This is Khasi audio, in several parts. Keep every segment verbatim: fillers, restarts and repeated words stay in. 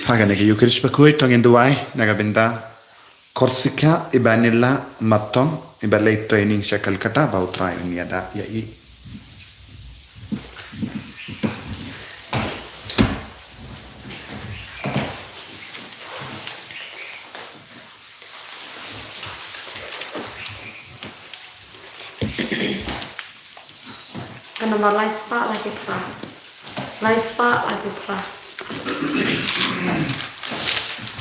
Ha kane ka Eucharist bakhuid to ngin duwai na ka bynta Korsika Ibanilla Martong, iba leit training sha Calcutta, ba U Trai un ïada ïa i. Ka nambar lai spah lai phra. Lai spah lai phra.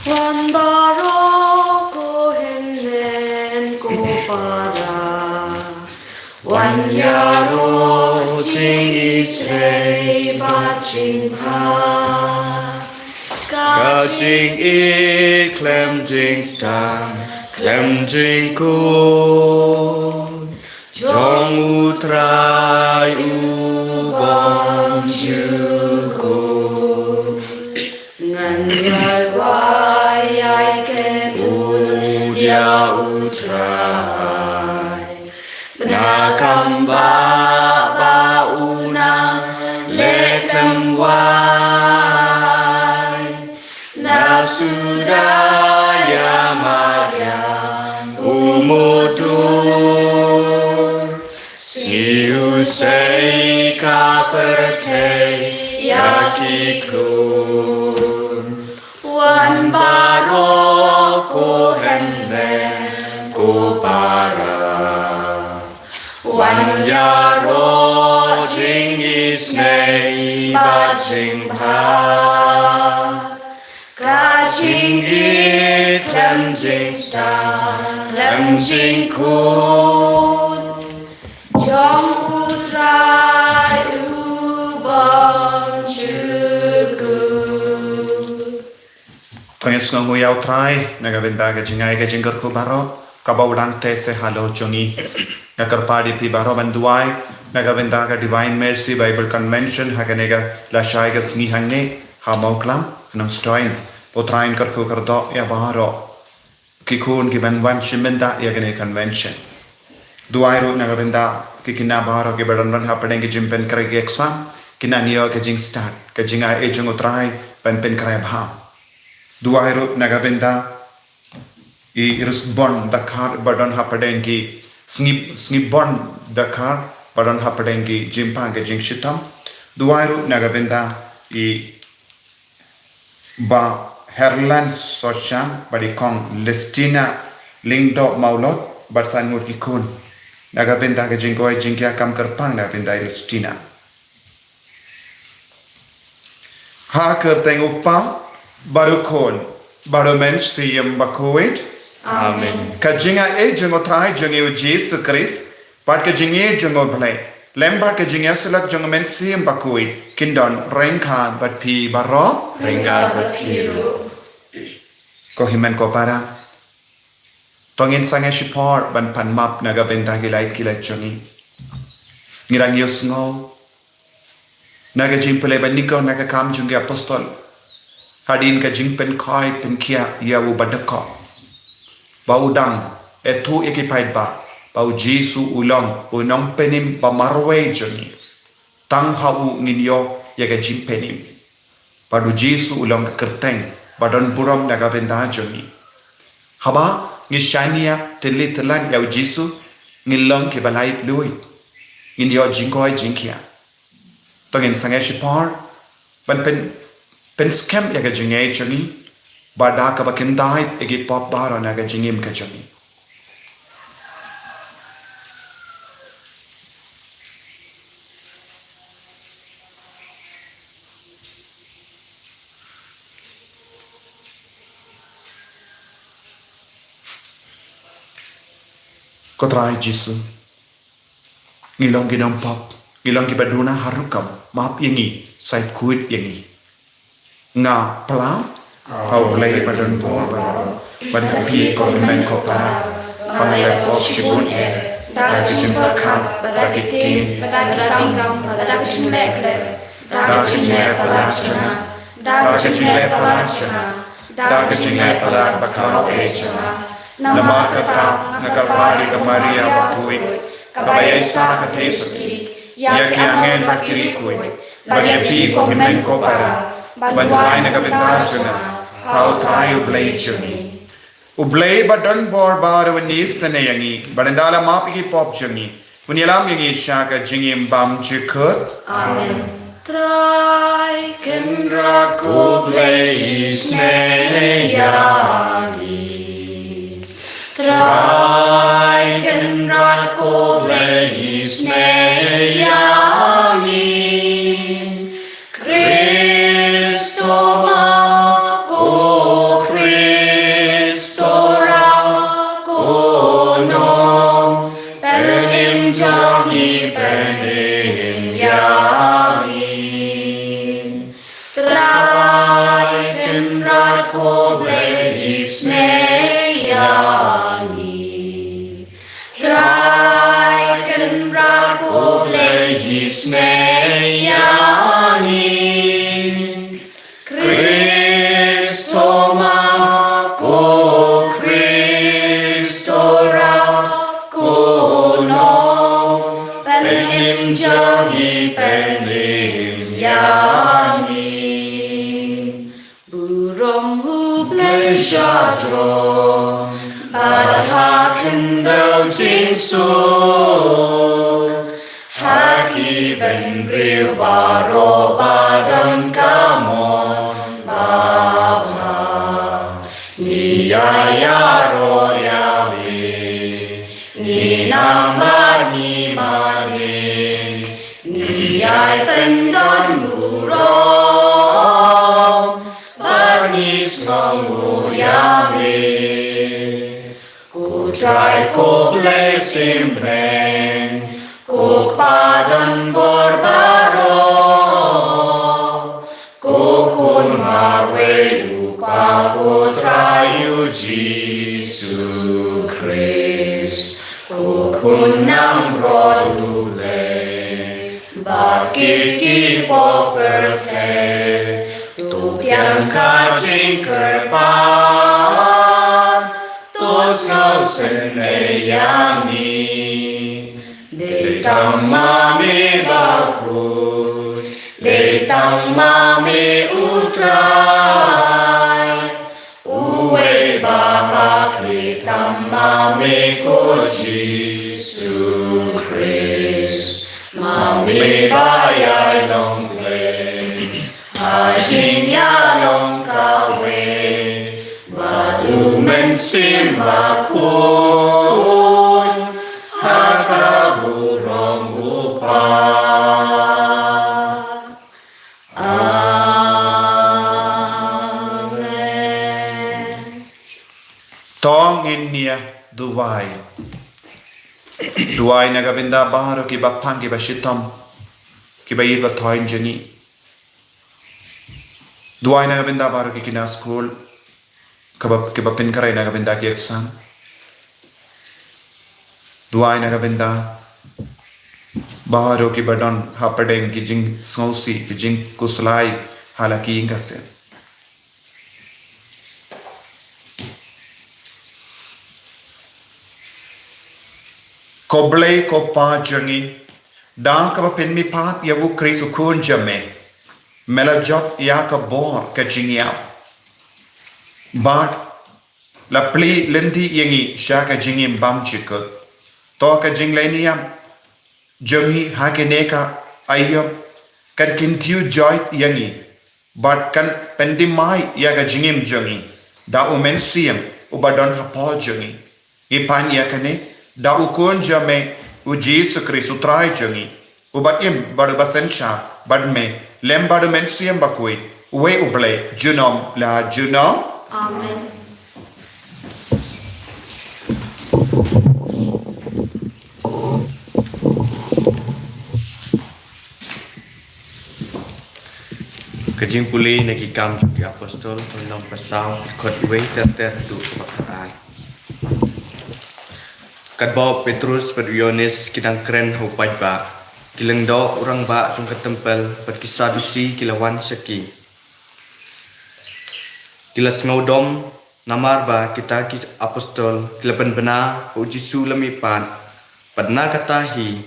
Wan baroh ko hynmen ko para. Wan ïaroh jingisynei bad jingbha. Ka jingïeit khlem jingstad, khlem jingkhuid. Jong U Trai U Bymjukut. Ngan ïai wai ïai kynnud ïa U Trai. Bad kumba ba u nang leh khlem wai. Na suda ïa Mariam u mutdur. Sngewsih ka pyrthei ïa ki khlur. Wan baroh ko hynmen ko para. Wan ïaroh jingisynei bad jingbha. Ka jingïeit khlem jingstad, khlem jingkhuid. Jong U Trai U Bymjukut. To ngin sngewnguh ïa U Trai na ka bynta ka jingai ka jingkyrkhu baroh kaba u dang teh seh halor jong ngi. Nga kyrpad ïa phi baroh ban duwai na ka bynta ka Divine Mercy Bible Convention ha kane ka lashai ka sngi hangne ha Mawklam, Nongstoiñ. U Trai un kyrkhu kyrdoh ïa baroh ki khun kiban wan shim bynta ïa kane convention. Duwai ruh na ka bynta ki khynnah baroh kiba don don hapdeng ki jingpynkhreh ki exam, kin nang ïoh ka jingstad, ka jingai jong U Trai ban pynkhreh bha. Duwai ruh na ka bynta i riewspah dkhar ba don hapdeng ki sngi, sngi bun dkhar ba don hapdeng ki jingpang ka jingshitom. Duwai ruh na ka bynta i Bah Herlan Socham, bad i Kong Lestina Lyngdoh Mawlot, bad san ngut ki khun. Na ka bynta ka jingkoit jingkhiah kam kyrpang na ka bynta i Lestina. Ha ka kyrteng U Kpa, bad U Khun, bad U Mynsiem Bakhuid. Amen. Ka jingai jong U Trai jong ngi U Jisu Khrist, bad ka jingïeit jong U Blei, lem bad ka jingïasyllok jong U Mynsiem Bakhuid, kin don ryngkat bad phi baroh. Ryngkat bad phi ruh. Ko hynmen ko para. To ngin sangeh shipor ban pan map na ka bynta ki lait ki lait jong ngi. Ngi dang ïohsngew na ka jingpule ban nyngkong na ka Kam jong ki Apostol. Hadien ka jingpynkhoi pynkhiah ïa u badakot, ba u dang ïathuh ïa ki paidbah ba U Jisu u long u nongpynim ba marwei jong ngi. Tang ha u ngin ïoh ïa ka jingpynim. Bad U Jisu u long ka kyrteng ba don burom na ka bynta jong ngi. Haba ngi shaniah tylli tyllan ïa U Jisu, ngin long kiba laitluid. Ngin ïoh jingkoit jingkhiah. To ngin sangeh shipor ban pyn, pynskhem ïa ka jingïeit jong ngi, bad da kaba kyntait ïa ki pop baroh na ka jingim ka jong ngi. Ko Trai Jisu, ngi long ki nongpop, ngi long kiba duna ha rukom, map ïa ngi, sait khuid ïa ngi. Nga palat ha U Blei ba don bor baroh, bad ha phi ko hynmen ko para, ba nga la pop shibun eh, da ka jingpyrkhat, bad da ki ktien, bad da ki kam, bad da ka jingleh khlem, da ka jingleh palat jong nga, da ka jingleh palat jong nga, da ka jingleh palat ba khraw eh jong nga. Namar kata nga kyrpad ïa ka Maria bakhuid, kaba ïaisah ka theisotti ïa ki angel bad ki riewkhuid, bad ïa phi ko hynmen ko para, ban duwai na ka bynta jong nga ha U Trai U Blei jong ngi. U Blei ba don bor baroh un isynei ïa ngi, bad ynda la map ïa ki pop jong ngi, un ïalam ïa ngi sha ka jingim bymjukut. Amen. Trai Kynrad ko Blei isynei ïa ngi. Trai Kynrad ko Blei isynei ïa ngi. Khrist to ma, ko Khrist to rah, ko nongpynim jong ngi, pynim ïa ngi. Trai Kynrad ko Blei isynei ïa ngi. Trai Kynrad ko Blei isynei ïa ngi. Khrist to ma, ko Khrist to rah, ko nongpynim jong ngi, pynim ïa ngi. Burom U Blei shajrong, bad ha khyndew jingsuk, ha ki bynriew baroh ba don ka mon babha. Ngi ïa ïaroh ïa me, ngi nang bad ngi mane, ngi ïai pyndon burom, bad ngi sngewnguh ïa me. Ko Trai ko Blei symbynta, ko Kpa don bor baroh, ko Khun marwei U Kpa, ko Trai U Jisu Khrist, ko Khun nangbrot U Blei, bad kit ki pop pyrthei, to biang ka jingkyrpad, to sngewsynei ïa ngi. Dei tang ma me bakhuid, dei tang ma me U Trai, uwei ba ha khlieh tam ma me ko Jisu Khrist, ma me ba ïai long Blei ha jingïalong kawei bad U Mynsiem Bakhuid, ha ka burom U Kpa. Amen. To ngin ïa duwai. Duwai na ka bynta baroh kiba pang, kiba shitom, kiba ïeit ba thoiñ jong ngi. Duwai na ka bynta baroh ki khynnah skul, kiba, kiba pynkhreh na ka bynta ki exam. Duwai na ka bynta baroh kiba don hapdeng ki jingsngewsih, ki jingkhuslai ha la ki ïing ka sem. Ko Blei ko Kpa jong ngi, da kaba pynmihpat ïa U Khrist U Khun jong me, me la jop ïa ka bor ka jingïap, bad la plie lynti ïa ngi sha ka jingim bymjukut. To ka jingleit ïap jong ngi ha kane ka aïom kan kyntiew joit ïa ngi, bad kan pyndem ïa ka jingim jong ngi da U Mynsiem uba don hapoh jong ngi. Ngi pan ïa kane da U Khun jong me U Jisu Khrist U Trai jong ngi, uba im bad uba synshar bad me, lem bad U Mynsiem Bakhuid, uwei U Blei, junom la junom. Amen. Ka jingpule na Ki Kam jong ki Apostol, lynnong ba saw, dkhot wei ter ter haduh kaba khatar. Katba u Petrus bad u Ïoannis ki dang kren ha u paidbah, ki lyngdoh u rangbah jong ka templ bad ki Sadusi ki la wan sha ki. Ki la sngewdom namar ba kita ki apostol ki la pynbna ba u Jisu u la mihpat, bad na kata hi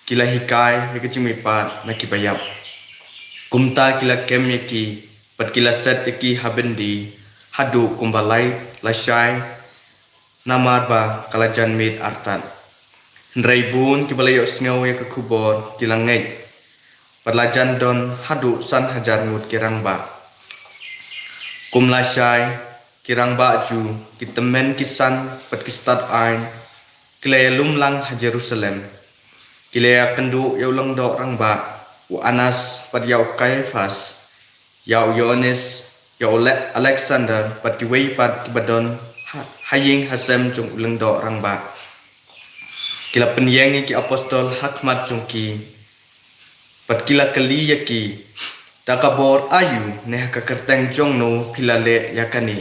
ki la hikai ïa ka jingmihpat na kiba ïap. Kumta ki la kem ïa ki, bad ki la set ïa ki ha byndi, haduh kumba lai lashai, namar ba ka la jan miet artat. Hynrei bun kiba la ïohsngew ïa ka khubor ki la ngeit, bad la jan don haduh san hajar ngut ki rangbah. Kum lashai, ki rangbah Jiw, ki tymmen ki san bad ki stad aiñ, ki la ïalum lang ha Jerusalem. Ki la ïakynduh ïa u lyngdoh rangbah, u Anas, bad ïa u Kaiaphas, ïa u Ïoannis, ïa u Le-, Aleksander, bad kiwei pat kiba don ha, ha ïing ha sem jong u lyngdoh rangbah. Ki la pynïeng ïa ki apostol ha khmat jong ki, bad ki la kylli ïa ki, da ka bor aïu ne ha ka kyrteng jong no phi la leh ïa kane.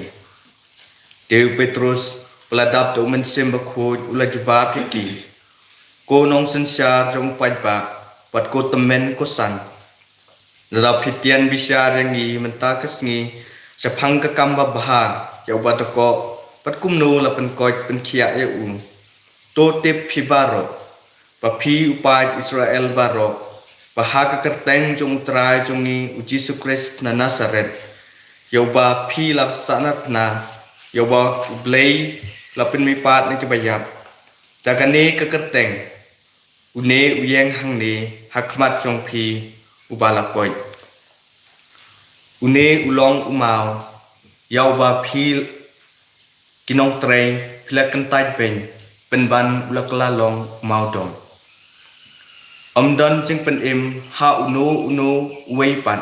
Te u Petrus, u la dap da u Mynsiem Bakhuid, u la jubab ïa ki, ko nongsynshar jong u paidbah, bad ko tymmen ko san. Lada phi tian bishar ïa ngi mynta ka sngi, shaphang ka kam babha, ïa uba dkoh, bad kumno la pynkoit pynkhiah ïa u. To tip phi baroh, ba phi u paid Israel baroh, ba ha ka kyrteng jong u Trai jong ngi u Jisu Khrist na Nasareth, ïa uba phi la sahnarphna, ïa uba U Blei la pynmihpat na kiba ïap. Da kane ka kyrteng, une u ïeng hangne ha khmat jong phi uba la koit. Une u long u maw, ïa uba phi ki nongtrei phi la kyntait beiñ, pynban u la kylla long u mawdong. Ym don jingpynim ha uno uno uwei pat.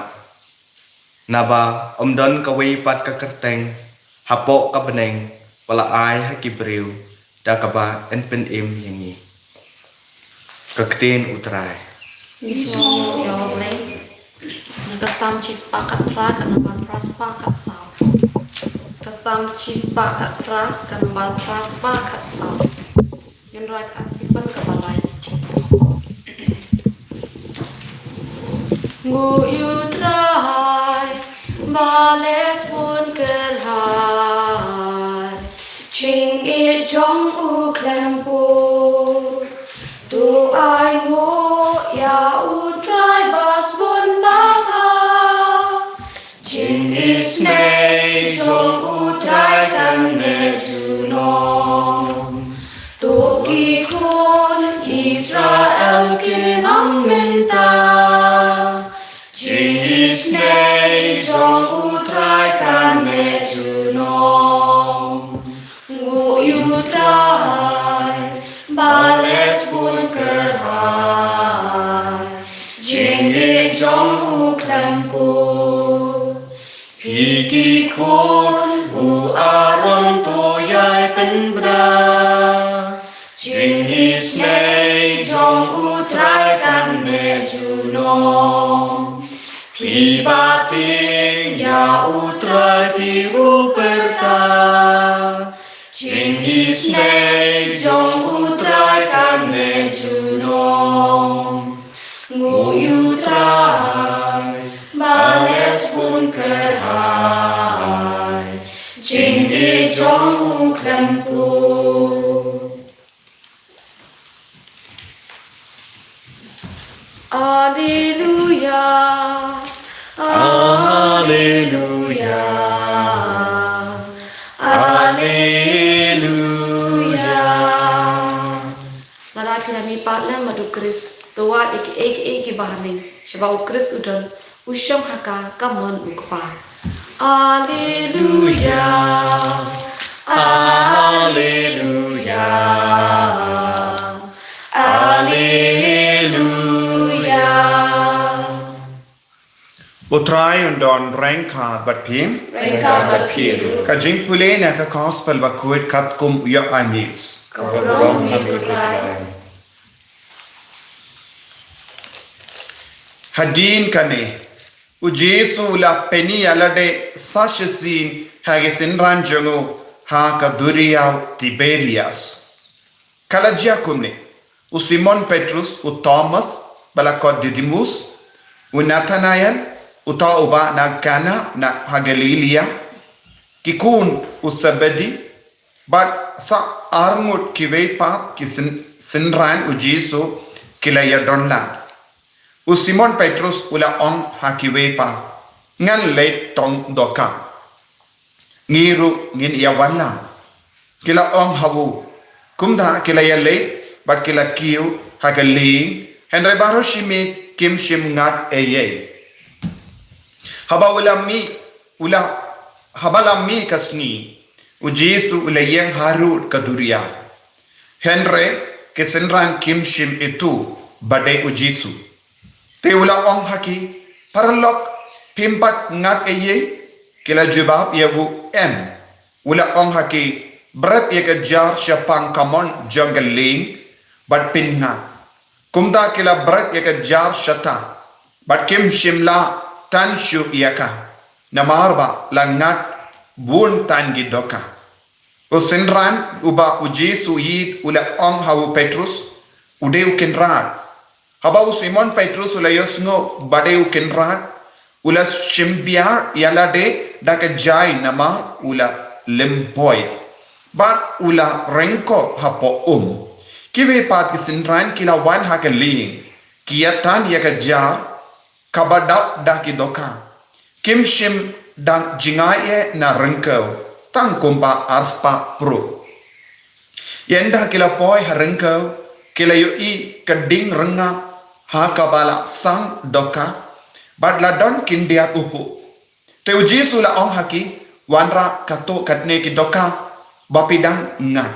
Naba ym don kawei pat ka kyrteng hapoh ka bneng ba la ai ha ki briew da kaba yn pynim ïa ngi. Ka ktien u Trai. Ngi sngewnguh ïa U Blei. Na ka Salm shispah khatphra, ka nombar phra spah khatsaw. Ka Salm shispah khatphra, ka nombar phra spah khatsaw. Ngin rai antiphon kaba lai. Nguh ïa U Trai, ba leh sbun kyrhai, jingïeit jong u khlem pur. To ai nguh ïa U Trai ba sbun babha. Jingisynei jong U Trai kan neh junom. To ki khun Israel kin ong mynta. Jingisynei jong U Trai kan neh junom. Nguh ïa U Trai, ba leh sbun kyrhai, jingïeit jong u khlem pur. Phi ki khun u Aaron to ïai pynbna, jingisynei jong U Trai kan neh junom. Phi batieng ïa U Trai phi ruh pyrta, jingisynei jong U Trai kan neh junom. Nguh ïa U Trai, ba leh sbun kyrhai, jingïeit jong u khlem pur. Alleluia, alleluia, alleluia. Lada phi la mihpat lem bad U Khrist, to wad ïa kiei kiei kiba ha neng, shaba U Khrist u don, u shong ha ka kamon U Kpa. Alleluia, alleluia, alleluia. U Trai un don ryngkat bad phi. Ryngkat bad phi ruh. Ka jingpule na ka Gospel Bakhuid katkum u Ïoannis. Ka burom ïa U Trai. Hadien kane, u Jisu u la pyni ïa lade sa shisien ha ki synran jong u ha ka duriaw Tiberias. Ka la jia kumne, u Simon Petrus, u Thomas ba la khot Didimus, u Nathanael uta u bah na Kana na ha Galilia, ki khun u Sebedi, bad sa arngut kiwei pat ki syn-, synran u Jisu ki la ïadon lang. U Simon Petrus u la ong ha kiwei pat, "Ngan leit tong dohkha. Ngi ruh ngin ïa wallam." Ki la ong ha u, kumta ki la ïa leit bad ki la kiew ha ka lieng, hynrei baroh shi miet kim shym ngat ei ei. Haba u la mih, u la, haba la mih ka sngi, u Jisu u la ïeng harud ka duriaw. Hynrei ki synran kim shym ithuh ba dei u Jisu. Te u la ong ha ki, "Paralok, phim pat ngat ei ei?" Ki la jubab ïa u, "Em." U la ong ha ki, "Bret ïa ka jar shaphang kamon jong ka lieng bad phin ngat." Kumta ki la bret ïa ka jar shata, bad kim shym lah tang shuh ïa ka, namar ba la ngat bun tang ki dohkha. U synran uba u Jisu u ïeit u la ong ha u Petrus, u dei u kynrad. Haba u Simon Petrus u la ïohsngew ba dei u kynrad, u la shim biar ïa lade da ka jai namar u la lym poi, bad u la ryngkoh hapoh um. Kiwei pat ki synran ki la wan ha ka lieng, ki ïa tan ïa ka jar kaba daw da ki dohkha. Kim shym dang jngai ei na ryngkew, tang kumba arspah pruh. Ynda ki la poi ha ryngkew, ki la ïohi ka ding rnga ha kaba la sang dohkha, bad la don khyndiat u puh. Te u Jisu u la ong ha ki, "Wanrah katto katne ki dohkha ba phi dang ngat."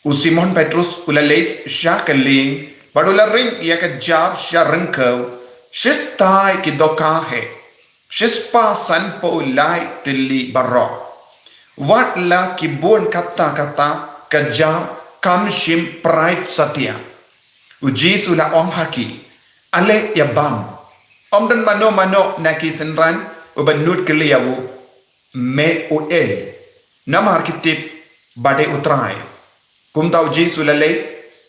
U Simon Petrus u la leit sha ka lieng, bad u la ring ïa ka jar sha ryngkew, shistai ki dohkha hi, shispah sanphew lai tylli baroh. Wat la ki bun katta katta, ka jar kam shym prait satia. U Jisu u la ong ha ki, "Ale ïa bam." Ym don mano mano na ki synran uba nud kylli ïa u, "Me uei?" namar ki tip ba dei u Trai. Kumta u Jisu u la leit,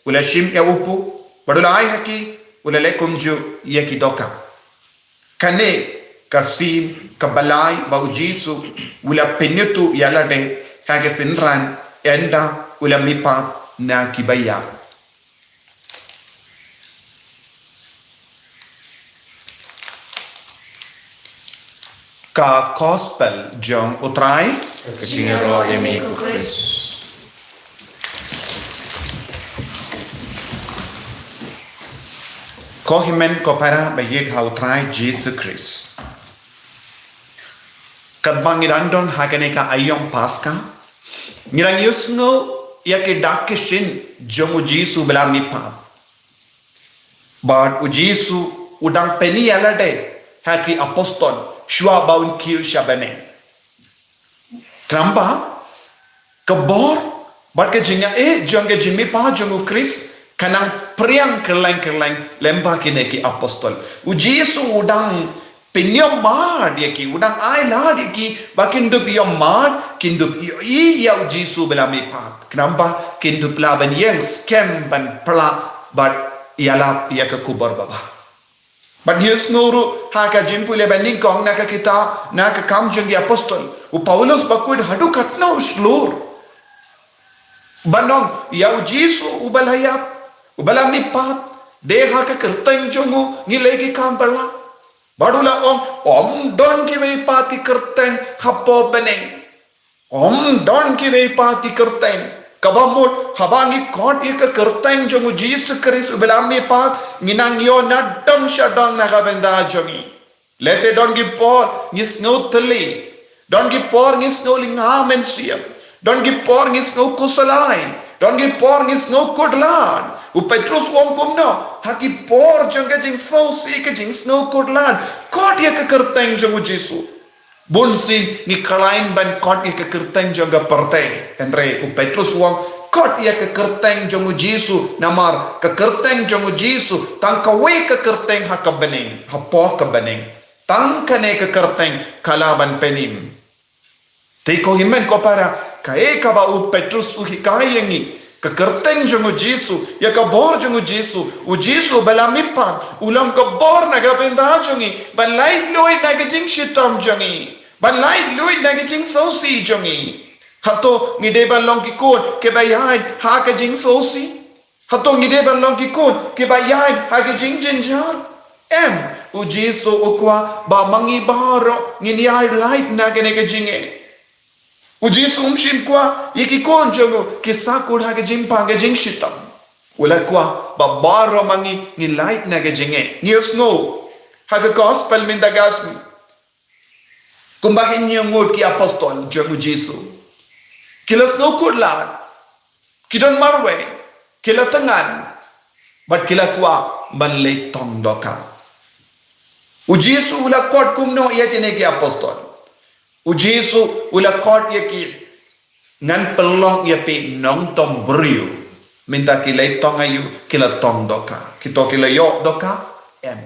u la shim ïa u puh, bad u la ai ha ki, u la leh kumjuh ïa ki dohkha. Kane ka sien kaba lai ba u Jisu u la pynithuh ïa lade ha ki synran, ynda u la mihpat na kiba ïap. Ka Gospel jong u Trai. Ka jingïaroh ïa me ko Khrist. Ko hynmen ko para ba ïeit ha u Trai Jisu Khrist. Katba ngi dang don ha kane ka aïom Paska, ngi dang ïohsngew ïa ki dak ki shin jong u Jisu ba la mihpat. Bad u Jisu u dang pyni ïa lade ha ki apostol shuwa ba un kiew sha bneng. Khnang ba ka bor bad ka jingïaid jong ka jingmihpat jong u Khrist kan nang phriang kylleng kylleng lem bad kine ki apostol. U Jisu u dang pynïoh mad ïa ki, u dang ai lad ïa ki ba kin dup ïoh mad, kin dup ïohi ïa u Jisu ba la mihpat. Khnang ba kin dup lah ban ïeng skhem ban phla bad ïalap ïa ka khubor babha. Bad ngi ïohsngew ruh ha ka jingpule ba nyngkong na ka kitab, na ka Kam jong ki Apostol, u Paulus u kut haduh katno shlur ban ong ïa u Jisu uba la ïap, uba la mihpat, dei ha ka kyrteng jong u ngi leh ki kam ba la. Bad u la ong, ym don kiwei pat ki kyrteng hapoh bneng. Ym don kiwei pat ki kyrteng. Kaba mut haba ngi khot ïa ka kyrteng jong u Jisu Khrist uba la mihpat, ngi nang ïoh nadong shadong na ka bynta jong ngi. Lehse don ki por ngi sngew thylli. Don ki por ngi sngew lynga mynsiem. Don ki por ngi sngew khuslai. Don ki por ngi sngew khuslai. U Petrus u ong kumno, ha ki por jong ka jingsngewsih, ka jingsngew khuslai, khot ïa ka kyrteng jong u Jisu. Bunsien ngi khlaiñ ban khot ïa ka kyrteng jong ka pyrthei. Hynrei u Petrus u ong, khot ïa ka kyrteng jong u Jisu, namar ka kyrteng jong u Jisu tang kawei ka kyrteng ha ka bneng, hapoh ka bneng. Tang kane ka kyrteng ka lah ban pynim. Te ko hynmen ko para, kaei kaba u Petrus u hikai ïa ngi, ka kyrteng jong u Jisu, ïa ka bor jong u Jisu, u Jisu ba la mihpat, u long ka bor na ka bynta jong ngi, ban laitluid na ka jingshitom jong ngi, ban laitluid na ka jingsngewsih jong ngi. Hato ngi dei ban long ki khun kiba ïaid ha ka jingsngewsih? Hato ngi dei ban long ki khun kiba ïaid ha ka jingjynjar? Em, u Jisu u kwah ba ma ngi baroh ngin ïai lait na kane ka jingeh. U Jisu um shym kwah ïa ki khun jong u ki sakhut ha ka jingpang ka jingshitom. U la kwah ba baroh ma ngi ngin lait na ka jingeh. Ngi ïohsngew ha ka gospel mynta ka sngi kumba hynñiew ngut ki apostol jong u Jisu ki la sngewkhuslai, ki don marwei, ki la thngan, bad ki la kwah ban leit tong dohkha. U Jisu u la khot kumno ïa kine ki apostol? U Jisu u la khot ïa ki, ngan pynlong ïa phi nongtong briew. Mynta ki leit tong aïu? Ki la tong dohkha. Kito ki la ïoh dohkha? Em.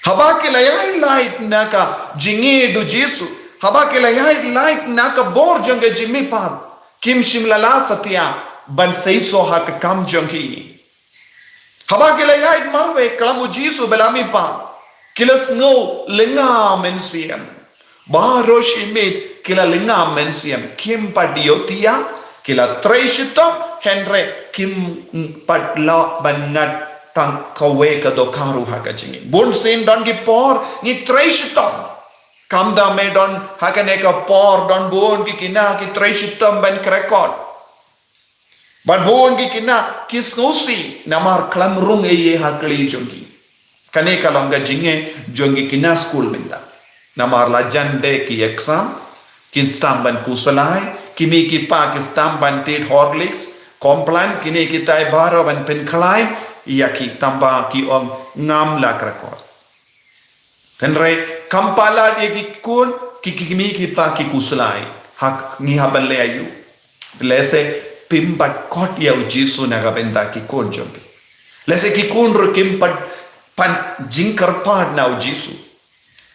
Haba ki la ïai lait na ka jingïeit u Jisu, haba ki la ïai lait na ka bor jong ka jingmihpat, kim shym la lah satia ban seisoh ha ka kam jong ki. Haba ki la ïai marwei khlem u Jisu ba la mihpat, ki la sngew lynga mynsiem. Baroh shi miet ki la lynga mynsiem, kim pat ïoh tia, ki la trei shitom, hynrei kim pat lah ban ngat tang kawei ka dohkha ruh ha ka jingim. Bunsien don ki por ngi trei shitom. Kumta me don ha kane ka por don bun ki khynnah ki trei shitom ban krekot. Bad bun ki khynnah ki sngewsih namar khlem rung ei ei ha kali jong ki. Kane ka long ka jingeh jong ki khynnah skul mynta. Namar la jan dei ki exam, kin sdang ban khuslai, ki mei ki pa ki sdang ban thied Horlicks, Complan, kine kitai baroh ban pynkhlaiñ ïa ki, tangba ki ong ngam lah krekot. Hynrei kam palat ïa ki khun, ki, ki mei ki pa ki khuslai. Ha ngi hap ban leh aïu? Lehse phim pat khot ïa u Jisu na ka bynta ki khun jong phi. Lehse ki khun ruh kim pat pan jingkyrpad na u Jisu.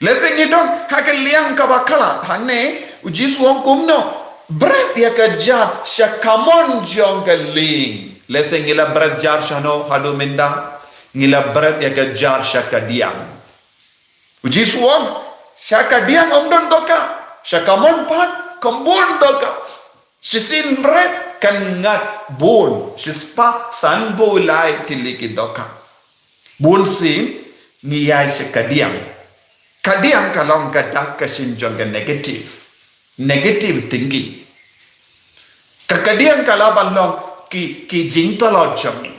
Lehse ngi don ha ka liang kaba khlad, hangne u Jisu u ong kumno? Bret ïa ka jar sha kamon jong ka lieng. Lehse ngi la bret jar shano haduh mynta? Ngi la bret ïa ka jar sha kadiang. U Jisu u ong, sha kadiang ym don dohkha, sha kamon pat kam bun dohkha. Shisien bret kan ngat bun, shispah sanphew lai tylli ki dohkha. Bunsien ngi ïaid sha kadiang. Kadiang ka long ka dak ka shin jong ka negative. Negative thinking. Ka kadiang ka lah ban long ki, ki jingtlot jong ngi.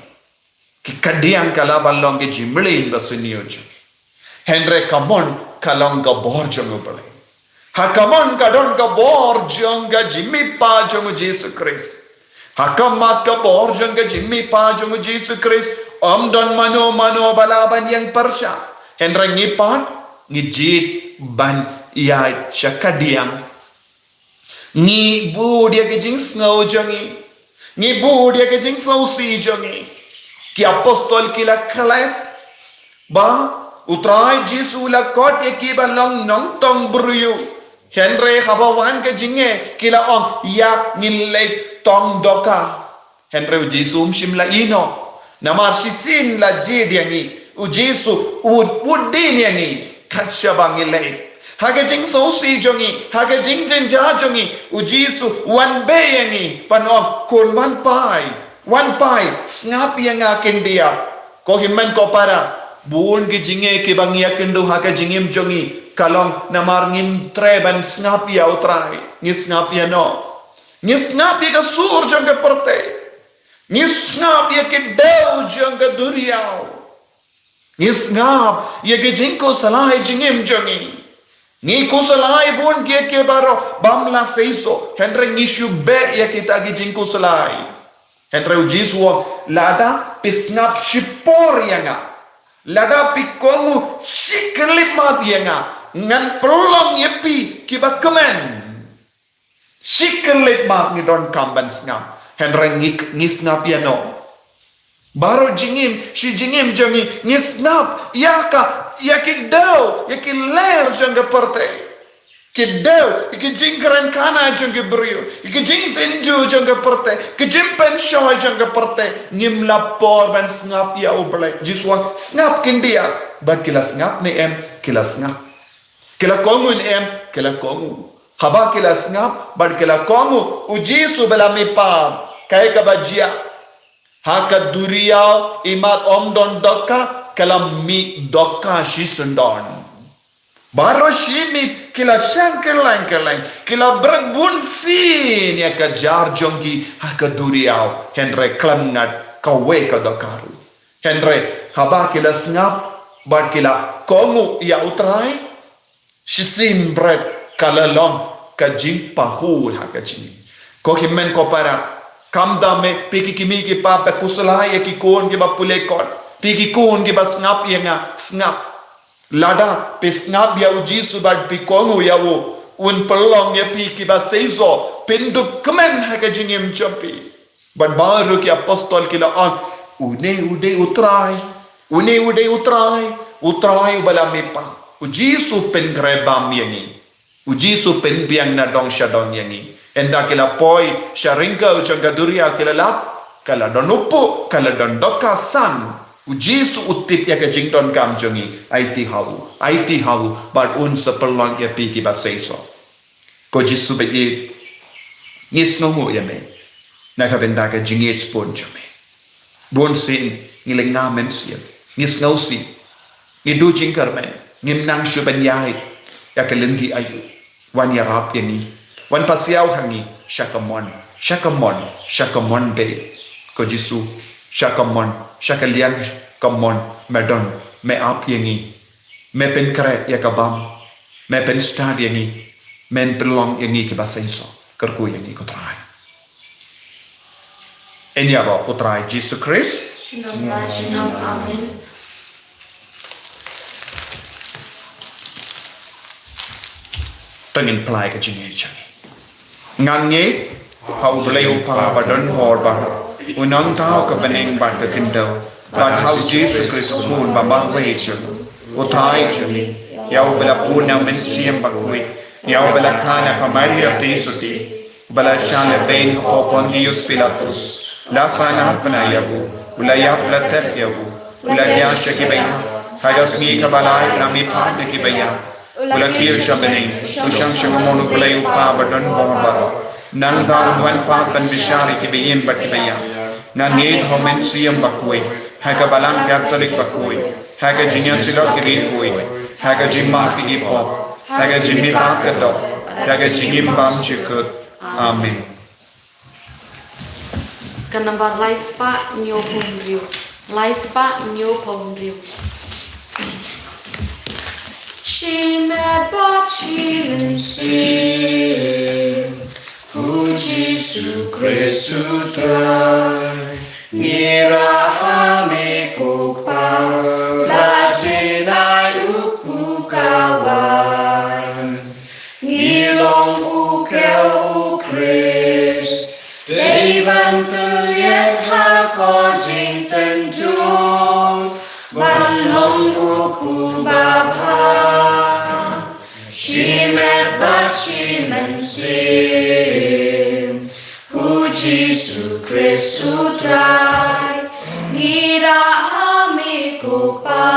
Ki kadiang ka lah ban long ki jingmlien ba sniew jong ngi. Hynrei kamon ka long ka bor jong U Blei. Ha kamon ka don ka bor jong ka jingmihpat jong u Jisu Khrist. Ha khmat ka bor jong ka jingmihpat jong u Jisu Khrist, ym don mano mano ba lah ban ïeng pyrshah. Hynrei ngi pat, ngi jied ban ïaid sha kadiang. Ngi bud ïa ki jingsngew jong ngi. Ngi bud ïa ki jingsngewsih jong ngi. Ki apostol ki la klet ba U Trai Jisu u la khot ïa ki ban long nongtong briew. Hynrei haba wan ka jingeh ki la ong, ïa ngin leit tong dohkha. Hynrei u Jisu um shym la ïehnoh. Namar shisien la jied ïa ngi. U Jisu u, u dien ïa ngi. Kat shaba ngi leit. Ha ka jingsngewsih jong ngi, ha ka jingjynjar jong ngi, u Jisu u wan beh ïa ngi. Ban ong, khun wan phai. Wan phai, sngap ïa nga khyndiat. Ko hynmen ko para. Bun ki jingeh kiba ngi ïakynduh ha ka jingim jong ngi. Ka long namar ngim treh ban sngap ïa U Trai. Ngi sngap ïa no. Ngi sngap ïa ka sur jong ka pyrthei. Ngi sngap ïa ki dew jong ka duriaw. Ngi sngap ïa ki jingkhuslai jingim jong ngi. Ngi khuslai bun kiei kiei baroh bym lah seisoh. Hynrei ngi shu beh ïa kita ki jingkhuslai. Hynrei u Jisu u ong, lada phi sngap shipor ïa nga. Lada phi kohnguh shi khyllipmat ïa nga. Ngan pynlong ïa phi kiba kmen. Shi khyllipmat ngi donkam ban sngap. Hynrei ngi, ngi sngap ïa no. Baroh jingim, shi jingim jong ngi, ngi sngap ïa ka, ïa ki dew, ïa ki lyer jong ka pyrthei. Ki dew, ïa ki jingkren khana jong ki briew, ïa ki jingtynjuh jong ka pyrthei, ki jingpynshoi jong ka pyrthei. Ngim lah por ban sngap ïa U Blei. Jisu u ong, sngap khyndiat. Bad ki la sngap ne em, ki la sngap. Ki la kohnguh ne em, ki la kohnguh. Haba ki la sngap bad ki la kohnguh u Jisu ba la mihpat, kaei kaba jia? Ha ka duriaw imat ym don dohkha, ka la mih dohkha shisyndon. Baroh shi miet ki la shang kylleng kylleng, ki la bret bunsien ïa ka jar jong ki ha ka duriaw, hynrei khlem ngat kawei ka dohkha ruh. Hynrei haba ki la sngap bad ki la kohnguh ïa U Trai, shisien bret ka la long ka jingpahur ha ka jingim. Ko hynmen ko para, kam dei me, phi ki kmie ki kpa, phi khuslai ïa ki khun kiba pule kot, phi ki khun kiba sngap ïa nga, sngap. Lada phi sngap ïa U Jisu bad phi kohnguh ïa u, un pynlong ïa phi kiba seisoh, phin dup kmen ha ka jingim jong phi. Bad baroh ki apostol ki la ong, une u dei U Trai, une u dei U Trai, U Trai uba la mihpat. U Jisu u pynkhreh bam ïa ngi. U Jisu u pynbiang na dong sha dong ïa ngi. Ynda ki la poi sha ryngkew jong ka duriaw ki la lap, ka la don u puh, ka la don dohkha san. U Jisu u tip ïa ka jingdonkam jong ngi. Aiti ha u, aiti ha u, bad un sa pynlong ïa phi kiba seisoh. Ko Jisu ba ïeit, ngi sngewnguh ïa me na ka bynta ka jingïeit sbun jong me. Bunsien ngi lyngngoh mynsiem, ngi sngewsih, ngi duh jingkyrmen, ngim nang shuh ban ïaid ïa ka lynti aïu. Wan ïarap ïa ngi, wan pasiaw ha ngi sha ka mon, sha ka mon, sha ka mon beit. Ko Jisu, sha ka mon, sha ka liang ka mon me don, me ap ïa ngi. Me pynkhreh ïa ka bam, me pynstad ïa ngi, men pynlong ïa ngi kiba seisoh. Kyrkhu ïa ngi ko Trai. Ïa ïaroh ko Trai Jisu Khrist. Junom la junom, amen. To ngin plie ka jingïeit jong ngi. Nga ngeit ha U Blei U Kpa ba don bor baroh, u nongthaw ka bneng bad ka khyndew, bad ha U Jisu Khrist u Khun ba marwei jong u, u Trai jong ngi, ïa uba la bun na u Mynsiem Bakhuid, ïa uba la kha na ka Maria Theisotti, uba la shah lehbeiñ hapoh Pontius Pilatus, la sahnarphna ïa u, u la ïap, la tep ïa u, u la thiah sha kiba ïap, ha ka sngi kaba lai u la mihpat na kiba ïap, u la kiew sha bneng, u shong sha ka mon U Blei U Kpa ba don bor baroh. Nangta un wan pat ban bishar ïa kiba im bad kiba ïap. Nga ngeit ha U Mynsiem Bakhuid, ha ka Balang Katholik bakhuid, ha ka jingïasyllok ki riewkhuid, ha ka jingmap ïa ki pop, ha ka jingmihpat ka doh, ha ka jingim bymjukut. Amen. Ka nambar lai spah hynñiew phew hynriew. Lai spah hynñiew phew hynriew. Shimet bad shi mynsiem, U Jisu Khrist U Trai. Ngi rah ha me ko Kpa, la jin ai u kpu ka wan. Ngi long u kiew u Khrist, dei ban tylliat ha ka jingtynjuh, ban long u kpu babha. Shimet bad shi mynsiem, U Jisu Khrist U Trai. Ngi rah ha me ko Kpa,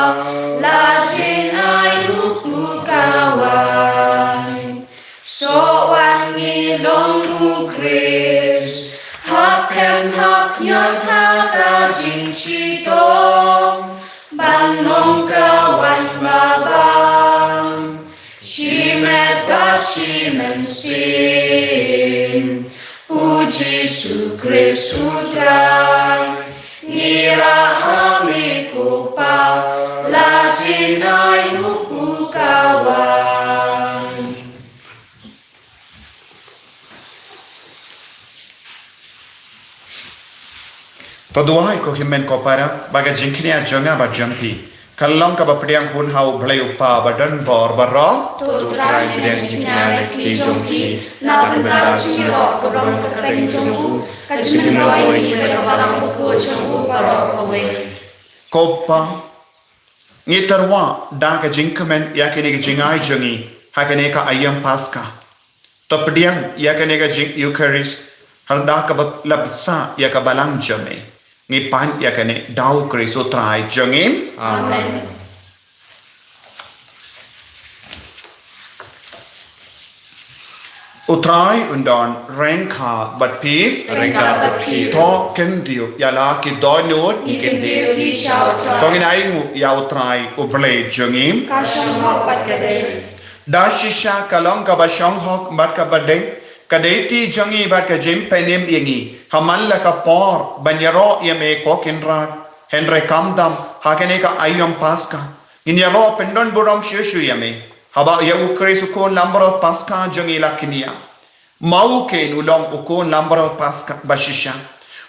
la jin ai u kpu ka wan. Soh wan ngi long u Khrist, hap khem hap ñiot ha ka jingshitom, ban long ka wan babang. Shimet bad shi mynsiem, U Jisu Khrist U Trai. Ngi rah ha me ko Kpa, la jin ai u kpu ka wan. To duwai ko hynmen ko para, ba ka jingkñia jong nga bad jong phi kan long kaba pdiang hun ha U Blei U Kpa ba don bor baroh. To U Trai un pdiang jingkñia na ka kti jong phi, na ka bynta ka jingïaroh kaba long ka kyrteng jong u, ka jingmyntoi ïa ngi bad ïa ka Balang bakhuid jong u baroh kawei. Ko Kpa, ngi tyrwa da ka jingkmen ïa kane ka jingai jong ngi ha kane ka aïom Paska. To pdiang ïa kane ka jing Eucharist ha kaba la bsa ïa ka Balang jong me. Ngi pan ïa kane da U Khrist U Trai jong ngi. Amen. U Trai un don ryngkat bad phi. Ryngkat bad phi. To kyntiew ïa la ki dohnud. Ngi kyntiew hi sha U Trai. To ngin ainguh ïa U Trai U Blei jong ngi. Ka shong hok bad ka dei. Da shisha ka long kaba shong hok bad kaba dei ka dei ti jong ngi bad ka jingpynim ïa ngi ha man la ka por ban ïaroh ïa me ko Kynrad. Hynrei khamtam ha kane ka aïom Paska ngin ïaroh pyndon burom shuh shuh ïa me. Haba ïa U Khrist u khun langbrot Paska jong ngi la kynnoh, ma u ken u long u khun langbrot Paska ba shisha,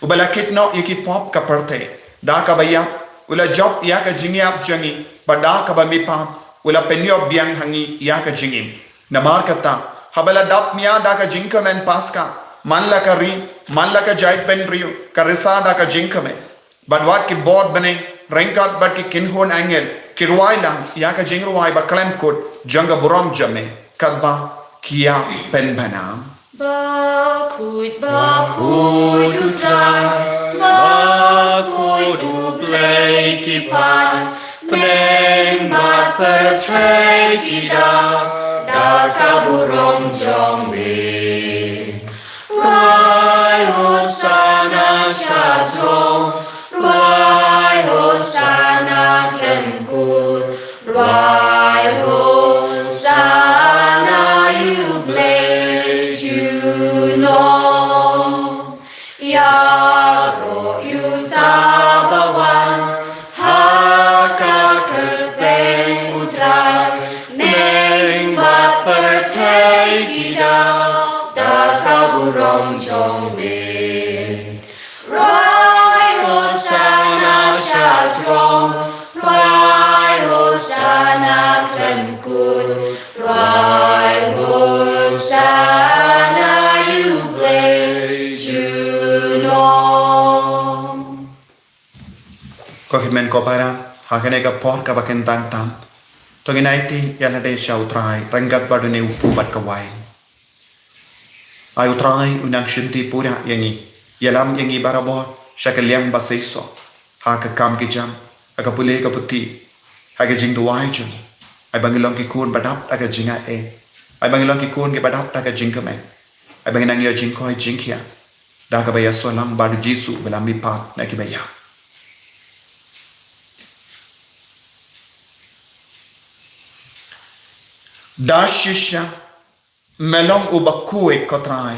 uba la kit noh ïa ki pop ka pyrthei. Da kaba ïap u la jop ïa ka jingïap jong ngi, bad da kaba mihpat u la pynïap biang ha ngi ïa ka jingim. Namar kata, haba la dap mia da ka jingkmen Paska, man la ka ri, man la ka jaitbynriew, ka risa da ka jingkmen. Bad wat ki bor bneng ryngkat bad ki kynhun angel ki rwai lang ïa ka jingrwai ba khlem kut jong ka burom jong me, katba ki ïa pynbna. Bakhuid, bakhuid U Trai, bakhuid U Blei ki paid, bneng bad pyrthei ki daw da ka burom jong me. Rwai Hosana sha jrong, rwai Hosana khlem kut, rwai Hosana ïa U Blei junom. Ïaroh ïa uta ba wan ha ka kyrteng U Trai, bneng bad pyrthei ki daw da ka burom jong me. Rwai Hosana sha jrong, rwai Hosana khlem kut, rwai Hosana ïa U Blei junom. Ko hynmen ko para, ha kane ka por kaba kyntang tam, to ngin aiti ïa lade sha U Trai ryngkat bad une u kpu bad ka waiñ. Ai U Trai, u nang shimti pura ïa ngi, ïalam ïa ngi barabor sha ka liang ba seisoh, ha ka kam ki jam, ha ka pule ka puthi, ha ka jingduwai jong ngi. Ai ba ngin long ki khun ba dap da ka jingaiei, ai ba ngin long ki khun kiba dap da ka jingkmen, ai ba ngin nang ïoh jingkoit jingkhiah da kaba ïasoh lang bad U Jisu ba la mihpat na kiba ïap. Da shisha me long uba khuid, ko Trai,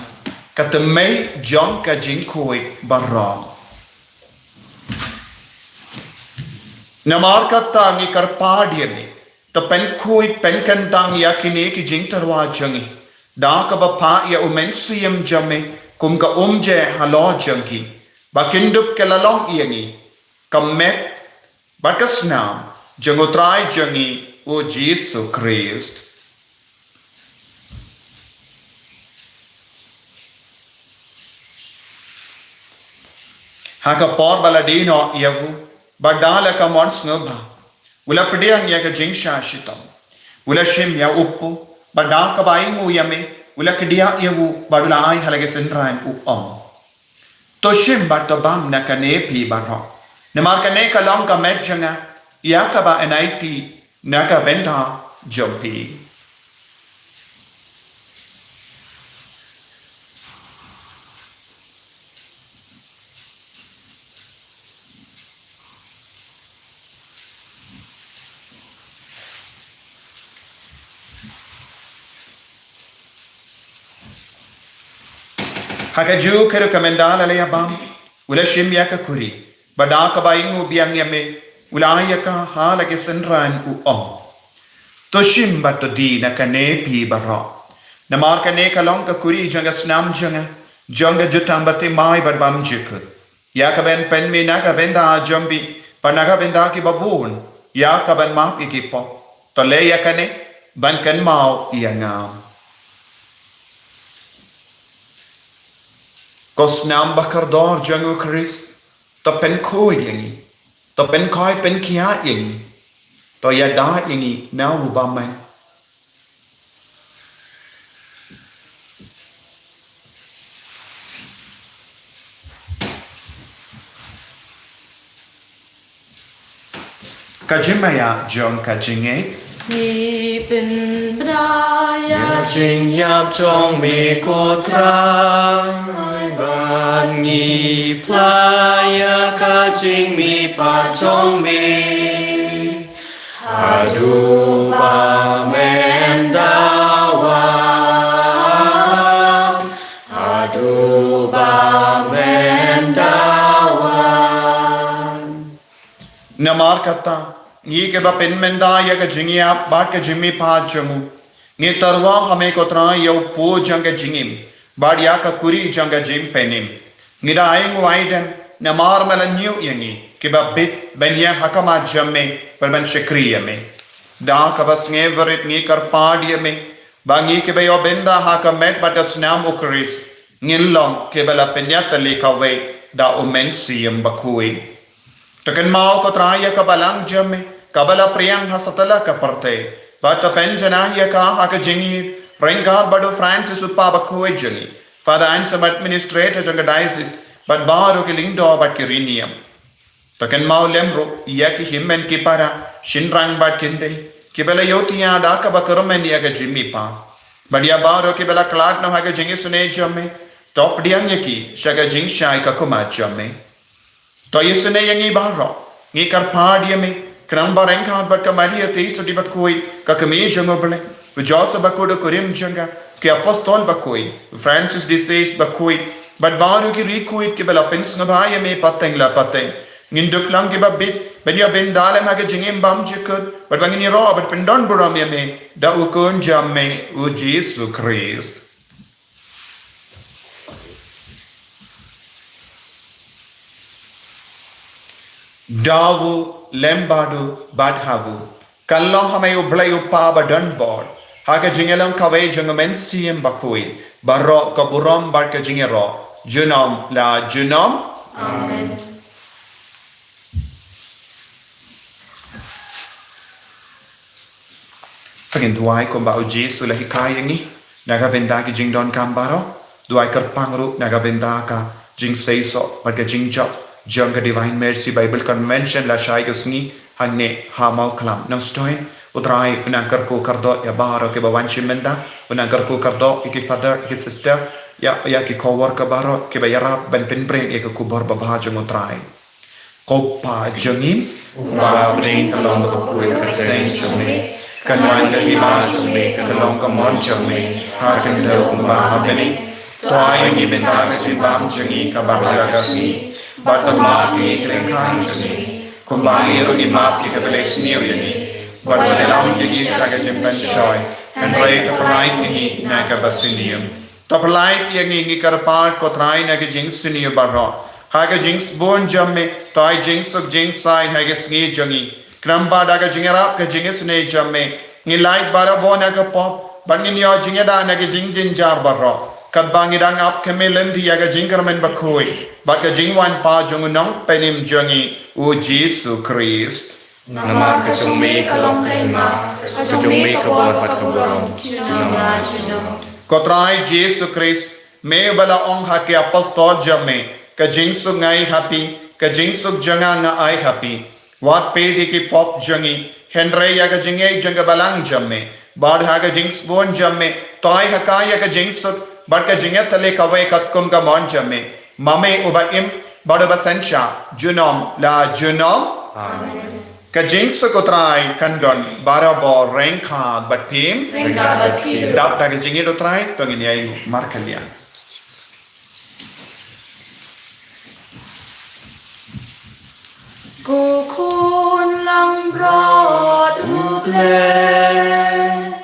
ka tymmen jong ka jingkhuid baroh. Namar kata ngi kyrpad ïa me, to pynkhuid pynkyntang ïa kine ki jingtyrwa jong ngi da kaba phah ïa U Mynsiem jong me kum ka umjer halor jong ki, ba kin dup ka la long ïa ngi ka met bad ka snam jong U Trai jong ngi U Jisu Khrist. Ha ka por ba la die noh ïa u, bad da la ka mon sngewbha, u la pdiang ïa ka jingshah shitom, u la shim ïa u kpu, bad da kaba ainguh ïa me, u la kdiah ïa u, bad u la ai ha la ki synran, u ong: To shim bad to bam na kane phi baroh, namar kane ka long ka met jong nga, ïa kaba yn aiti na ka bynta jong phi. Ha kajuh ka rukom ynda la ïa bam, u la shim ïa ka khuri, bad da kaba ainguh biang ïa me, u la ai ïa ka ha la ki synran, u ong: To shim bad to die na kane phi baroh, namar kane ka long ka khuri jong ka snam jong nga, jong ka jutang bathymmai bad bymjukut, ïa kaban pynmih na ka bynta jong phi bad na ka bynta kiba bun, ïa kaban map ïa ki pop. To leh ïa kane ban kynmaw ïa nga. Ko snam ba kordor jong U Khrist, to pynkhuid ïa ngi, to pynkhuid pynkhiah ïa ngi, to ïada ïa ngi na u bymman. Ka jingmaïa jong ka jingngeit. Ngi pynbna ïa ka jingïap jong me ko Trai, bad ngi phla ïa ka jingmihpat jong me haduh ba men da wan, haduh ba men da wan. Namar kata, ngi kiba pynmynta ïa ka jingïap bad ka jingmihpat jong u, ngi tyrwa ha me ko Trai ïa u pud jong ka jingim bad ïa ka khuri jong ka jingpynim. Ngi da ai nguaidem namar me la ñiew ïa ngi kiba bit ban ïeng ha khmat jong me bad ban shakri ïa me. Da kaba sngewrit ngi kyrpad ïa me ba ngi kiba ïoh bynta ha ka met bad ka snam u Khrist, ngin long kiba la pynïatylli kawei da u Mynsiem Bakhuid. To kynmaw ko Trai ïa ka balang jong me kaba la pdiang ha satlak ka pyrthei, bad to pynjanai ïa ka ha ka jingïeit ryngkat bad u Francis u Pape bakhuid jong ngi, Father Anselm, Administrator jong ka Diocese, bad baroh ki lyngdoh bad ki riewniam. To kynmaw lem ruh ïa ki hynmen ki para, shynrang bad kynthei kiba la ïohthiah da kaba kyrmen ïa ka jingmihpat, bad ïa baroh kiba la khlad noh ha ka jingisynei jong me. To pdiang ïa ki sha ka jingshai ka khmat jong me. To isynei ïa ngi baroh. Ngi kyrpad ïa me khnang ba ryngkat bad ka Maria Theisotti bakhuid, ka Kmie jong u Blei, u Joseph bakhuid u kurim jong ka, ki Apostol bakhuid, u Francis de Sales bakhuid, bad baroh ki riewkhuid kiba la pynsngewbha ïa me pateng la pateng, ngin dup lang kiba bit ban ïoh bynta lem ha ka jingim bymjukut, bad ba ngin ïaroh bad pyndonburom ïa me da u Khun jong me u Jisu Khrist. Da u lem bad u bad ha u, kan long ha me u Blei u Kpa badonbor, ha ka jingïalong kawei jong u Mynsiem Bakhuid, baroh ka burom bad ka jingïaroh junom la junom. Amen. To ngin duwai kumba u Jisu u la hikai ïa ngi. Na ka bynta ki jingdonkam baroh, duwai kyrpang ruh na ka bynta ka jingseisoh bad ka jingjop jong ka Divine Mercy Bible Convention lashai ka sngi hangne ha Mawkhlam. Nongstoiñ, u Trai un nang kyrkhu kyrdoh ïa baroh kiba wan shim bynta, un nang kyrkhu kyrdoh ïa ki father, ïa ki sister, ïa, ïa ki co-worker baroh kiba ïarap ban pynbring ïa ka khubor babha jong u Trai. Ko Pa jong ngi uba ha bneng, ka long ka kyrteng jong me, kan wan ka hima jong me, kan long ka mon jong me ha khyndew kumba ha bneng. To ai ïa ngi mynta ka jingbam jong ngi kaba ha ka sngi, bad to map ïa ngi ki lyngkha jong ngi kumba ngi ruh ngi map ïa kiba la sniew ïa ngi, bad wat lam ïa ngi sha ka jingpynshoi, hynrei to pyllait ïa ngi na kaba sniew. To pyllait ïa ngi, ngi kyrpad ko Trai, na ka jingsniew baroh. Ha ka jingsbun jong me to ai jingsuk jingsaiñ ha ka sngi jong ngi, khnang ba da ka jingïarap ka jingisynei jong me ngin lait barabor na ka pop bad ngin ïoh jingïada na ka jingjynjar baroh, katba ngi dang ap khmih lynti ïa ka jingkyrmen bakhuid bad ka jingwan pat jong u Nongpynim jong ngi u Jisu Khrist. Namar ka jong me ka long ka hima, ka jong me ka bor bad ka burom junom la junom. Ko Trai Jisu Khrist, me ba la ong ha ki apostol jong me, ka jingsuk nga ai ha phi, ka jingsuk jong nga nga ai ha phi. Wat peit ïa ki pop jong ngi, hynrei ïa ka jingïeit jong ka balang jong me. Bad ha ka jingsbun jong me to ai ha ka ïa ka jingsuk bad ka jingïatylli kawei katkum ka mon jong me, ma me uba im bad uba synshar junom la junom. Amen. Ka jingsuk u Trai kan don barabor ryngkat bad phi. Ryngkat bad phi. Dap da ka jingïeit u Trai to ngin ïa ïeng markylliang. Ko Khun langbrot U Blei,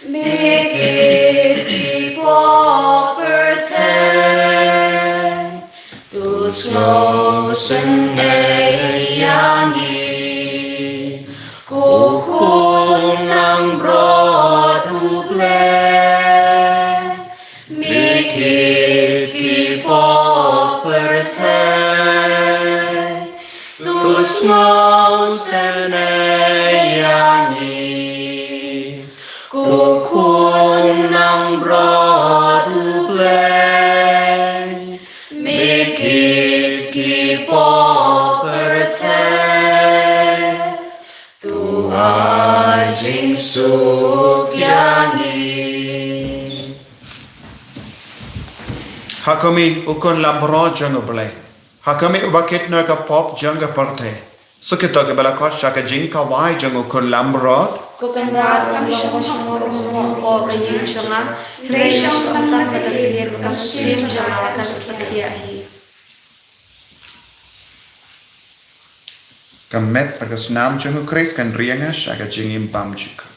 me kit ki pop pyrthei, to sngewsynei ïa ngi. Ko Khun langbrot U Blei, me kit ki pop pyrthei, to sngewsynei ïa ngi. Ko Khun langbrot U Blei, me kit ki pop pyrthei, to ai jingsuk Ha khmih, u khun langbrot jong U Blei. Ha khmih, uba kit noh ïa ka pop jong ka pyrthei. Sa kito kiba la khot sha ka jingkawei jong u khun langbrot. Ko Kynrad, kam shym shym ruh ruh hapoh ka ïing jong nga. Hynrei sha ka bynta ka ktien ka mynsiem jong nga kan sa khia hi. Ka met bad ka snam jong U Khrist kan ri ïa nga sha ka jingim bymjukut.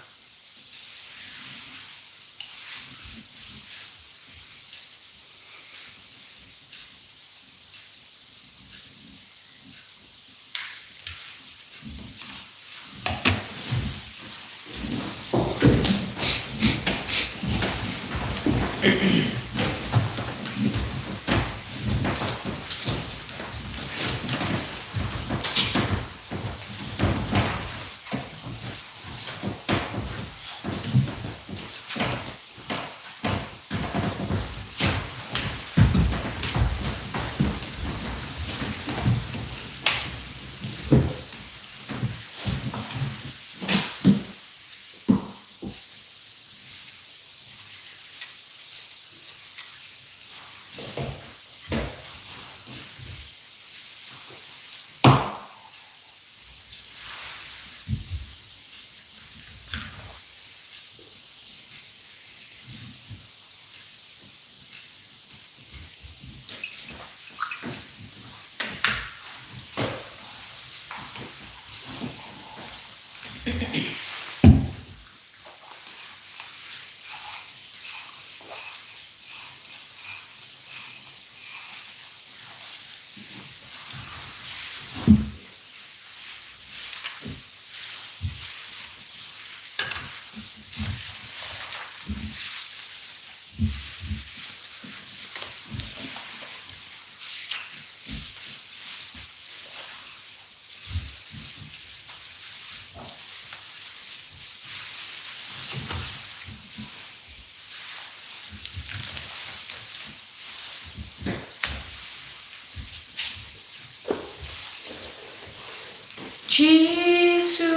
Jisu,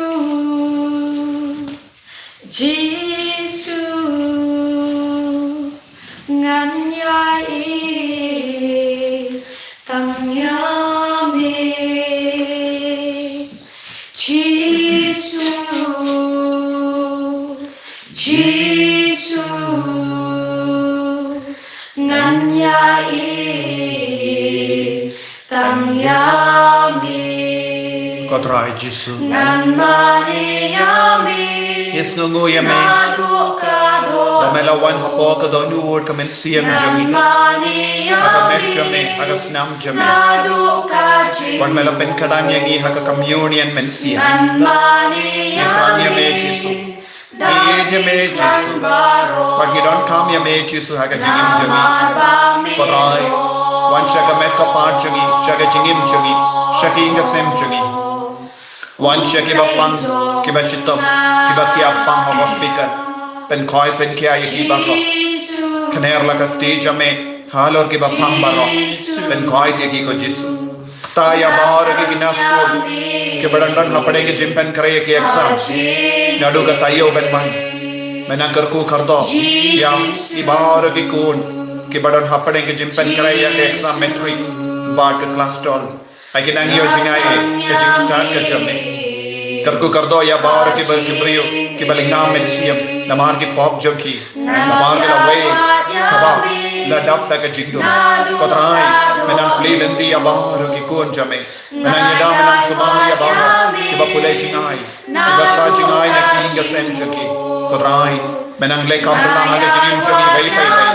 Jisu, ngan ïa ïeit tang ïa me. Jisu, Jisu, ngan ïa ïeit tang ïa me. Ko Trai Jisu, ngan mane ïa me. Ngi sngewnguh ïa me. Naduh ka doh. Ba me la wan hapoh ka dohnud ka mynsiem jong ngi. Ngan mane ïa me. Ha ka met jong me, ha ka snam jong me. Naduh ka jing. Bad me la pynkhiah ïa ngi ha ka communion mynsiem. Ngan mane ïa me. Ngi kyrpad ïa me Jisu. Ngi ïeit ïa me Jisu. Bad ngi donkam ïa me Jisu ha ka jingim jong ngi. Ko Trai, wan sha ka met ka phad jong ngi, sha ka jingim jong ngi, sha ki ïing ki sem jong ngi. Wan sha kiba pang, kiba shitom, kiba thiah pang ha hospital. Pynkhoi pynkhiah ïa ki baroh. Kner la ka kti jong me halor kiba pang baroh. Pynkhoi ïa ki ko Jisu. Kta ïa baroh ki khynnah skul kiba dang don hapdeng ki jingpynkhreh ïa ki exam. Naduh ka taïew ban wan, me nang kyrkhu kyrdoh ïa ki baroh ki khun kiba don hapdeng ki jingpynkhreh ïa ki exam matric bad ka klas twelve. Ai ki nang ïoh jngai ka jingstad ka jong me. Kyrkhu kyrdoh ïa baroh ki briew kiba lyngba mynsiem namar ki pop jong ki. Namar ki la wei kaba la dap da ka jingdum. Ko Trai, me nang plie lynti ïa baroh ki khun jong me. Me nang ïada, me nang sumar ïa baroh kiba pule jngai, kiba sah jngai na ki ïing ki sem jong ki. Ko Trai, me nang leh kam bylla ha ka jingim jong ngi iwei pa iwei.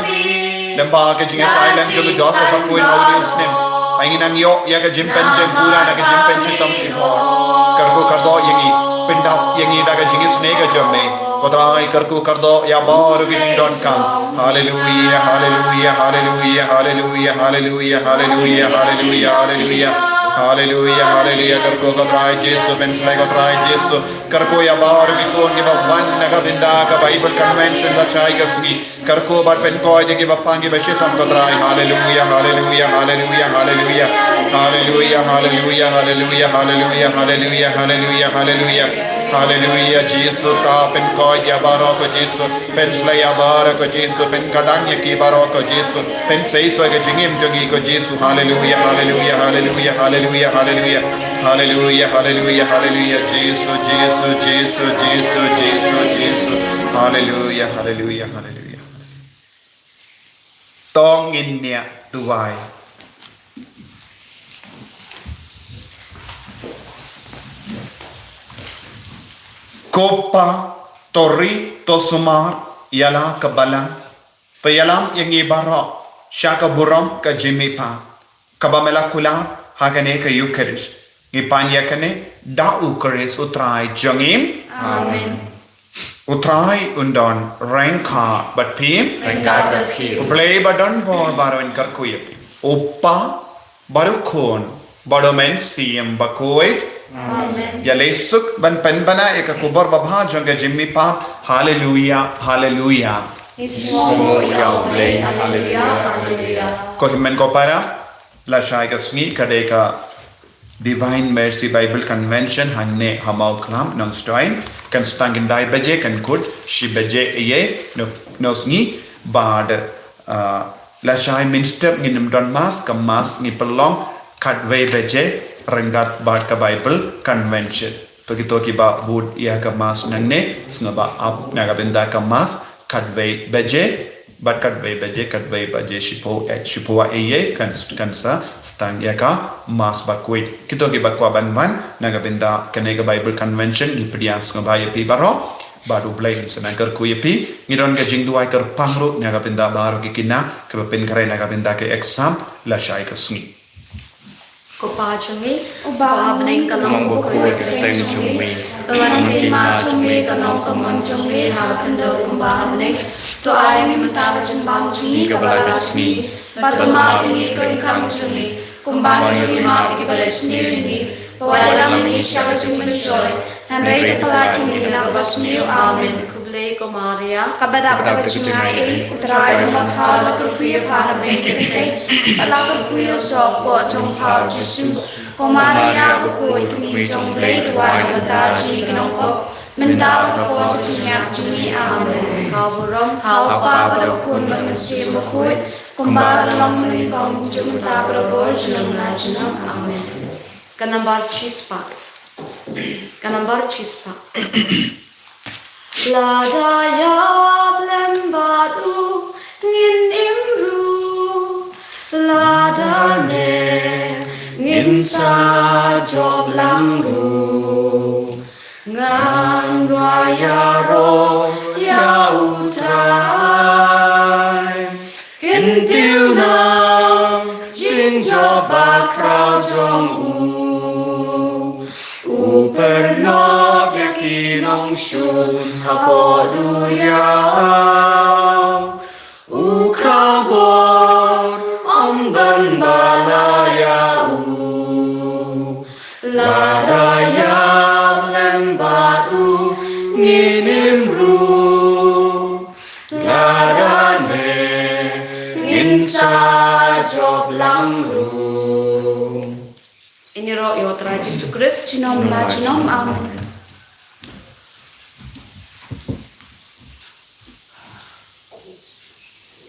Lyngba ka jingïasaid lem jong u Joseph bakhuid ha une u snem, ai ngi nang ïoh ïa ka jingpynjem pura na ka jingpynshitom shipor. Kyrkhu kyrdoh ïa ngi, pyndap ïa ngi da ka jingisynei ka jong me. Ko Trai, kyrkhu kyrdoh ïa baroh ki jingdonkam. Haleluia, haleluia, haleluia, haleluia, haleluia, haleluia, haleluia, haleluia. Haleluia, haleluia, kyrkhu ko Trai Jisu, pynshlei ko Trai Jisu. Kyrkhu ïa baroh ki khun kiba wan na ka bynta ka Bible Convention lashai ka sngi. Kyrkhu bad pynkhuid ïa kiba pang kiba shitom ko Trai. Haleluia, haleluia, haleluia, haleluia. Haleluia, haleluia, haleluia, haleluia, haleluia, haleluia, haleluia. Haleluia, Jisu, ta pynkoit ïa baroh ko Jisu, pynshlei ïa baroh ko Jisu, pynkadang ïa ki baroh ko Jisu, pynseisoh ïa ka jingim jong ngi ko Jisu. Haleluia, haleluia, haleluia, haleluia, haleluia. Haleluia, haleluia, haleluia. Jisu, Jisu, Jisu, Jisu, Jisu, Jisu. Haleluia, haleluia, haleluia. To ngin ïa duwai. Ko Pa, to ri, to sumar ïa la ka balang. To ïalam ïa ngi baroh sha ka burom ka jingmihpat kaba me la kular ha kane ka Eucharist. Ngi pan ïa kane da U Khrist U Trai jong ngi. Amen. U Trai un don ryngkat bad phi. Ryngkat bad phi. U Blei ba don bor baroh un kyrkhu ïa phi. U Pa bad U Khun bad U Mynsiem Bakhuid. Amen. Ïaleh suk ban pynbna ïa ka khubor babha jong ka jingmihpat. Haleluia, haleluia. Ïa U Blei, haleluia, haleluia. Ko hynmen ko para, lashai ka sngi ka dei ka Divine Mercy Bible Convention hangne ha Mawkhlam, Nongstoiñ. Kan sdang khyndai baje, kan kut shi baje ïa no, no sngi bad, ah, lashai mynstep ngin ym don mass, ka mass ngi pynlong khatwei baje ryngkat bad ka Bible Convention. To kito kiba bud ïa ka mass nangne, sngewbha ap na ka bynta ka mass khatwei baje bad khatwei baje, khatwei baje shiphew, eh, shiphew ïa kan, kan sa sdang ïa ka mass bakhuid. Kito kiba kwah ban wan na ka bynta kane ka Bible Convention, ngi pdiang sngewbha ïa phi baroh. Bad U Blei un sa nang kyrkhu ïa phi. Ngi don ka jingduwai kyrpang ruh na ka bynta baroh ki khynnah kiba pynkhreh na ka bynta ka exam lashai ka sngi. Ko Pa jong ngi uba ha bneng, ka long bakhuid ka kyrteng jong me. Ka long ka jingim jong me, ka long ka mon jong me ha ka khyndew kumba ha bneng. To ai ïa ngi mynta ka jingbam jong ngi kaba la ka sngi. Bad to map ïa ngi ka ryngkat jong ngi kumba ngi ruh ngi map ïa kiba leh sniew ïa ngi. Wat ïalam ïa ngi sha ka jingmynshoi, hynrei to pynlait ïa ngi na kaba sniew. Amen. Khublei ko Maria, kaba dap da ka jingaiei, U Trai u long ma pha. La kyrkhu ïa pha na bneng ki kynthei bad la kyrkhu ïa u soh hapoh jong pha U Jisu. Ko Maria bakhuid, ka kmie jong U Blei, to duwai na ka bynta jong ngi ki nongpop, mynta bad ha ka por ka jingïap jong ngi. Amen. Ka burom ha U Pa bad ha U Khun bad ha U Mynsiem Bakhuid, kumba ka long mynnyngkong, mynta bad barabor, junom la junom. Amen. Ka nambar shispah. Ka nambar shispah. Lada ïap lem bad u ngin im ruh, lada neh ngin sa jop lang ruh, ngan rai ïaroh ïa U Trai. Kyntiew na jingjop bakhraw jong u, u pynlong ïa ki nongshun hapoh duriaw. U khraw bor, ym don ba la ïa u. Lada ïap lem bad u ngin im ruh, lada neh ngin sa jop lang ruh. Ïaroh ïa U Trai Jisu Khrist. Junom la junom. Amen.